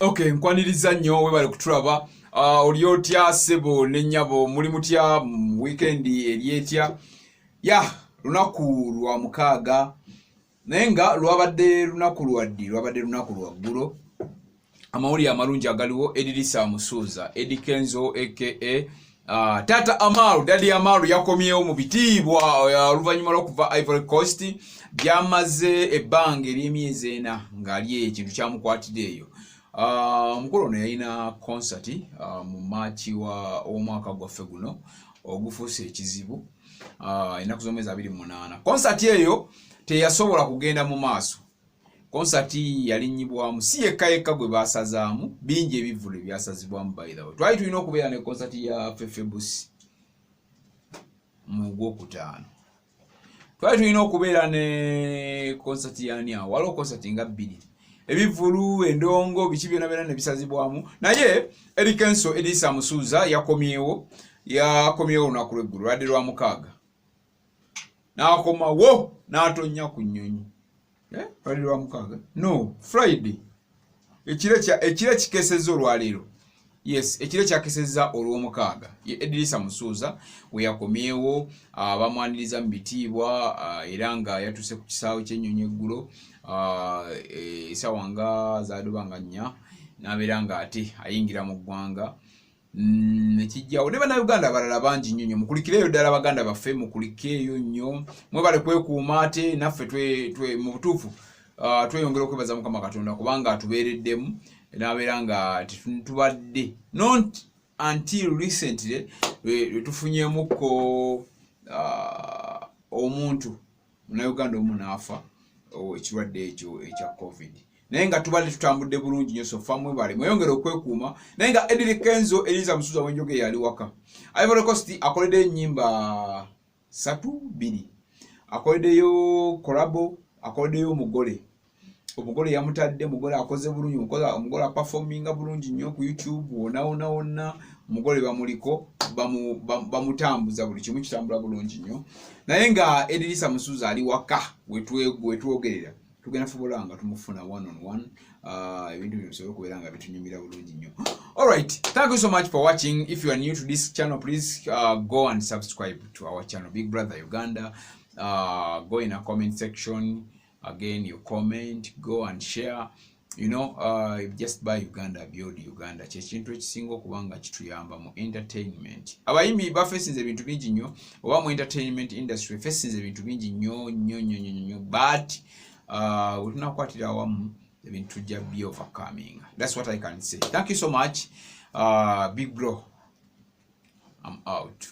Okay, nkwaniriza nnyo, webale kutulaba. Oli otya ssebo ne nnyabo? Muli mutya mu weekend? Eri etya? Ya lunaku lwa mukaaga, naye nga lwabadde lunaku lwaddi? Lwabadde lunaku lwa ggulo. Amawulire amalungi agaliwo, Edirisa Musuuza, Eddy Kenzo aka Tata Amaru, Daddy Amaru, yakomyewo mu bitiibwa oluvannyuma lw'okuva Ivory Coast gy'amaze ebbanga ery'emyezi 4 ng'ali eyo. Ekintu kyamukwatidde eyo. Omukulu ono yalina concert mu Maaki w'omwaka gwaffe guno ogufuuse ekizibu, ennaku z'omwezi 28. Concert eyo teyasobola kugenda mu maaso. Concert yalinnyibwamu, si yekka yekka gwe baasazaamu, bingi ebivvulu ebyasazibwamu. By the way, twali tulina okubeera ne concert ya Fefe Busi mu gwokutaano, twali tulina okubeera ne concert yani awo, waliwo concert nga bbiri, ebivvulu, endongo, biki byonna byonna ne bisazibwamu. Naye Eddy Kenzo, Edirisa Musuuza, yakomyewo, yakomyewo olunaku lw'eggulu, lwadde lwa mukaaga, n'akomawo n'atonnya ku nnyonyi. Eh, lwali lwa mukaaga, no, Friday, ekiro ekikesezza olwaleero. Yes, ekiro ekyakesezza olw'omukaaga ye Edirisa Musuuza we yakomyewo. Bamwaniriza mu bitiibwa, era nga yatuuse ku kisaawe ky'ennyonyi eggulo, essaawa nga zaaduba nga 4, n'abeera nga ate ayingira mu ggwanga. Nekijjawo ne Bannayuganda abalala bangi nnyo nnyo. Mukulikireeyo ddala, baganda baffe, mukulikeeyo nnyo, mwebale kwekuuma. Ate naffe mu butuufu tweyongera okwebaza Mukama Katonda kubanga atubeereddemu n'abeera nga tetubadde, not until recently lwe tufunyemuko omuntu Munnayuganda omu n'afa ekirwadde ekyo ekya COVID, naye nga tubadde tutambudde bulungi nnyo. So far mwebale, mweyongere okwekuuma. Naye nga Eddy Kenzo, Eliza Musuuza wenjoge, yali waka Ivory Coast, akoleddeyo ennyimba ssatu, bbiri, akoleddeyo collabo, akoleddeyo omugole. Omugole yamutadde, omugole akoze bulungi, omugole aperforminga bulungi nnyo ku YouTube wonna wonna wonna. Omugole bamuliko, bamutambuza, buli kimu kitambula bulungi nnyo. Naye nga Edirisa Musuuza ali waka wetwogerera, tugenda fubola nga tumufuna one on one, ebintu bino bisobole okubeera nga bitunyumira bulungi nnyo. Alright, thank you so much for watching. If you are new to this channel, please go and subscribe to our channel, Big Brother Uganda. Go in a comment section again, you comment, go and share, just buy Uganda, build Uganda. Kyekintu ekisinga okuba nga kituyamba mu entertainment. Abayimbi bafesinze ebintu bingi nnyo, oba mu entertainment industry fesinze ebintu bingi nnyo nnyo nnyo nnyo nnyo, but wetunakwatira awamu ebintu tujja be overcoming. That's what I can say. Thank you so much. Big bro, I'm out.